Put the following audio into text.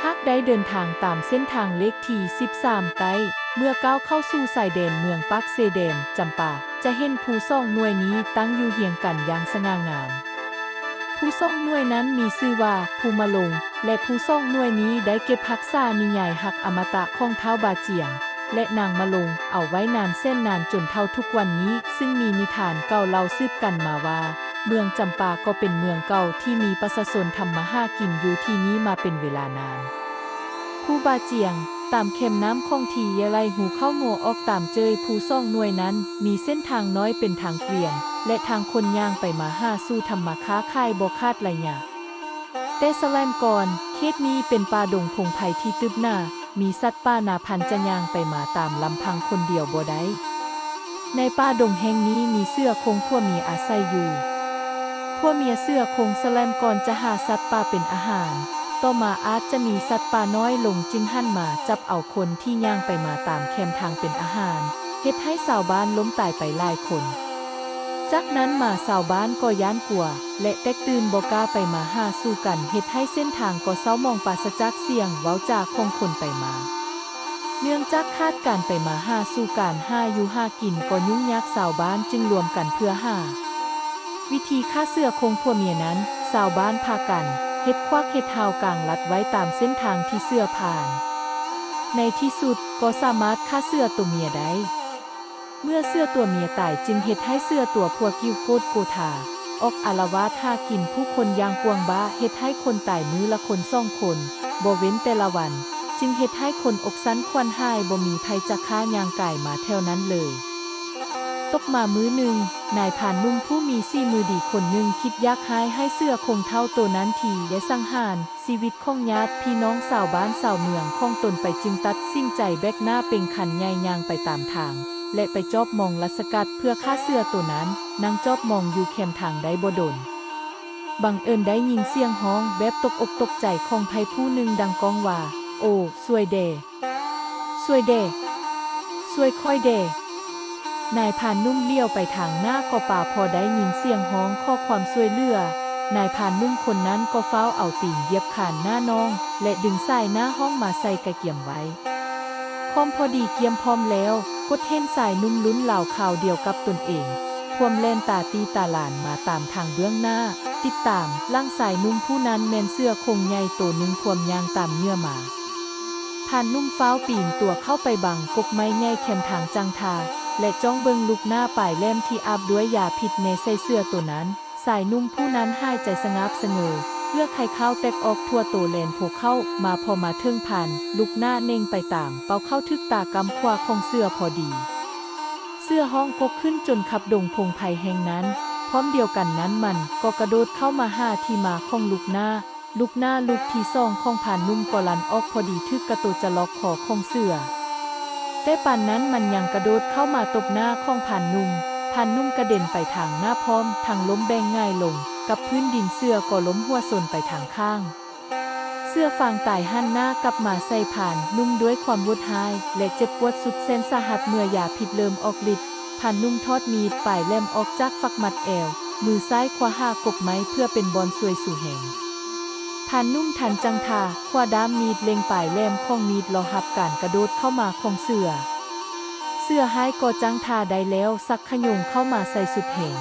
ຫາກໄດ້ເດີນທາງຕາມເສັ້ນທາງເລກທີສິບສາມໃຕ້ ເມື່ອກ້າວເຂົ້າສູ່ຊາຍແດນເມືອງປາກເຊແດນຈຳປາ ຈະເຫັນພູສອງໜ່ວຍນີ້ຕັ້ງຢູ່ຮຽງກັນຢ່າງສະຫງ່າງາມ. ພູສອງໜ່ວຍນັ້ນມີຊື່ວ່າພູມະລົງ ແລະ ພູສອງໜ່ວຍນີ້ໄດ້ເກັບຮັກສານິຍາຍຮັກອະມະຕະຂອງທ້າວບາຈຽງ ແລະ ນາງມະລົງເອົາໄວ້ນານແສນນານຈົນເທົ່າທຸກວັນນີ້, ຊຶ່ງມີນິທານເກົ່າເລົ່າສືບກັນມາວ່າ ເມືອງຈຳປາກໍເປັນເມືອງເກົ່າທີ່ມີປະຊາຊົນທຳມາຫາກິນຢູ່ທີ່ນີ້ມາເປັນເວລານານ. ພູບາຈຽງ, ຕາມແຄມນ້ຳຂອງທີ່ໄຫຼຮູເຂົ້າງໍອອກຕາມເຈີຍພູສອງໜ່ວຍນັ້ນ ມີເສັ້ນທາງນ້ອຍເປັນທາງກວຽນ ແລະ ທາງຄົນຍ່າງໄປມາຫາສູ່ທຳມາຄ້າຂາຍບໍ່ຂາດໄລຍະ. ແຕ່ສະໄໝກ່ອນ, ເຂດນີ້ເປັນປ່າດົງພົງໄພທີ່ຕຶບໜາ, ມີສັດປ່ານາພັນຈະຍ່າງໄປມາຕາມລຳພັງຄົນດຽວບໍ່ໄດ້. ໃນປ່າດົງແຫ່ງນີ້ມີເສືອໂຄ່ງຜົວເມຍອາໄສຢູ່. ຜົວເມຍເສືອໂຄ່ງສະໄໝກ່ອນຈະຫາສັດປ່າເປັນອາຫານ, ຕໍ່ມາອາດຈະມີສັດປ່ານ້ອຍລົງຈຶ່ງຫັນມາຈັບເອົາຄົນທີ່ຍ່າງໄປມາຕາມແຄມທາງເປັນອາຫານ, ເຮັດໃຫ້ຊາວບ້ານລົ້ມຕາຍໄປຫຼາຍຄົນ. ຈາກນັ້ນມາຊາວບ້ານກໍຢ້ານກົວ ແລະ ແຕກຕື່ນບໍ່ກ້າໄປມາຫາສູ່ກັນ, ເຮັດໃຫ້ເສັ້ນທາງກໍເສົ້າໝອງປາສະຈາກສຽງເວົ້າຈາຂອງຄົນໄປມາ. ເນື່ອງຈາກຂາດການໄປມາຫາສູ່, ການຫາຢູ່ຫາກິນກໍຫຍຸ້ງຍາກ, ຊາວບ້ານຈຶ່ງລວມກັນເພື່ອຫາ ວິທີຂ້າເສືອໂຄ່ງຜົວເມຍນັ້ນ, ຊາວບ້ານພາກັນເຮັດຄວັກເຮັດຮ່າວກາງລັດໄວ້ຕາມເສັ້ນທາງທີ່ເສືອຜ່ານ. ໃນທີ່ສຸດກໍສາມາດຂ້າເສືອຕົວເມຍໄດ້. ເມື່ອເສືອຕົວເມຍຕາຍຈຶ່ງເຮັດໃຫ້ເສືອຕົວຜົວກິ້ວໂກດໂກທາ, ອອກອາລະວາດຫາກິນຜູ້ຄົນຢ່າງກວ້າງບ້າ, ເຮັດໃຫ້ຄົນຕາຍມື້ລະຄົນສອງຄົນ ບໍ່ເວັ້ນແຕ່ລະວັນ, ຈຶ່ງເຮັດໃຫ້ຄົນອົກສັ່ນຂວັນຫາຍ, ບໍ່ມີໃຜຈັກກ້າຍ່າງກາຍມາແຖວນັ້ນເລີຍ. ຕົກມາມື້ໜຶ່ງ, ນາຍພານໜຸ່ມຜູ້ມີສີມືດີຄົນໜຶ່ງຄິດຢາກຮ້າຍໃຫ້ເສືອໂຄ່ງເຖົ້າໂຕນັ້ນທີ່ໄດ້ສັງຫານຊີວິດຂອງຍາດພີ່ນ້ອງຊາວບ້ານຊາວເມືອງຂອງຕົນໄປ, ຈຶ່ງຕັດສິນໃຈແບກໜ້າເປັນຄັນໃຫຍ່ຍ່າງໄປຕາມທາງ ແລະ ໄປຈອບມອງລັດສະກັດເພື່ອຂ້າເສືອໂຕນັ້ນ, ນັ່ງຈອບມອງຢູ່ແຄມທາງໄດ້ບໍ່ດົນ, ບັງເອີນໄດ້ຍິນສຽງຮ້ອງແບບຕົກອົກຕົກໃຈຂອງໃຜຜູ້ໜຶ່ງດັງກ້ອງວ່າ, ໂອ, ຊ່ວຍແດ່! ຊ່ວຍແດ່! ຊ່ວຍຂ້ອຍແດ່! ນາຍພານໜຸ່ມຫຼຽວໄປທາງໜ້າກໍປາພໍໄດ້ຍິນສຽງຮ້ອງຂໍຄວາມຊ່ວຍເຫຼືອ, ນາຍພານໜຸ່ມຄົນນັ້ນກໍຟ້າວເອົາຕີນຢຽບຄານໜ້ານ້ອງ ແລະ ດຶງສາຍໜ້າຮ້ອງມາໃສ່ກະກຽມໄວ້. ຄວາມພໍດີກຽມພ້ອມແລ້ວ, ກົດເຫັນຊາຍໜຸ່ມລຸ້ນລາວຄາວດຽວກັບຕົນເອງ, ພວມແລ່ນຕາຕີຕາຫຼານມາຕາມທາງເບື້ອງໜ້າ, ຕິດຕາມຫຼັງຊາຍໜຸ່ມຜູ້ນັ້ນແມ່ນເສືອໂຄ່ງໃຫຍ່ໂຕໜຶ່ງພວມຍ່າງຕາມເຫຍື່ອມາ. ພານໜຸ່ມຟ້າວປີນຕົວເຂົ້າໄປບັງກົກໄມ້ໃຫຍ່ແຄມທາງຈັງທ່າ ແລະ ຈ້ອງເບິ່ງລູກໜ້າປາຍແຫຼມທີ່ອາບດ້ວຍຢາພິດແນໃສ່ເສືອໂຕນັ້ນ. ຊາຍໜຸ່ມຜູ້ນັ້ນຫາຍໃຈສະຫງາບສະເຫງົ, ເຫື່ອໄຄຄາວແຕກອອກທົ່ວໂຕ, ແລ່ນໂພເຂົ້າມາ, ພໍມາເຖິງພານ, ລູກໜ້າເໜັງໄປຕາມເປົ້າເຂົ້າຖືກຕາກ້ຳຂວາຂອງເສືອພໍດີ. ເສືອຮ້ອງກົກຂຶ້ນຈົນຂັບດົງພົງໄພແຫ່ງນັ້ນ, ພ້ອມດຽວກັນນັ້ນມັນກໍກະໂດດເຂົ້າມາຫາທີ່ມາຂອງລູກໜ້າ. ລູກໜ້າລູກທີສອງຂອງພານໜຸ່ມກໍລັ່ນອອກພໍດີຖືກກະໂຕຈະລອກຄໍຂອງເສືອ. ແຕ່ປານນັ້ນມັນຍັງກະໂດດເຂົ້າມາຕົບໜ້າຂອງພານໜຸ່ມ, ພານໜຸ່ມກະເດັນໄປທາງໜ້າພ້ອມທັງລົ້ມແບງຫງາຍລົງກັບພື້ນດິນ, ເສືອກໍລົ້ມຫົວຊົນໄປທາງຂ້າງ. ເສືອຟາງຕາຍຫັນໜ້າກັບມາໃສ່ພານໜຸ່ມດ້ວຍຄວາມໂຫດຮ້າຍ ແລະ ເຈັບປວດສຸດແສນສາຫັດເມື່ອຢາພິດເລີ່ມອອກລິດ. ພານໜຸ່ມຖອດມີດປາຍແຫຼມອອກຈາກຝັກມັດແອວ, ມືຊ້າຍຄວ້າຫາກົກໄມ້ເພື່ອເປັນບ່ອນຊ່ວຍຊູແຮງ. ພານໜຸ່ມທັນຈັງທ່າ, ຂວ້າດ້າມມີດເລັງປາຍແຫຼມຂອງມີດລໍຮັບການກະໂດດເຂົ້າມາຂອງເສືອ. ເສືອຮ້າຍກໍຈັງທ່າໄດ້ແລ້ວ, ຊັກຂະໂຍງເຂົ້າມາໃສ່ສຸດແຮງ.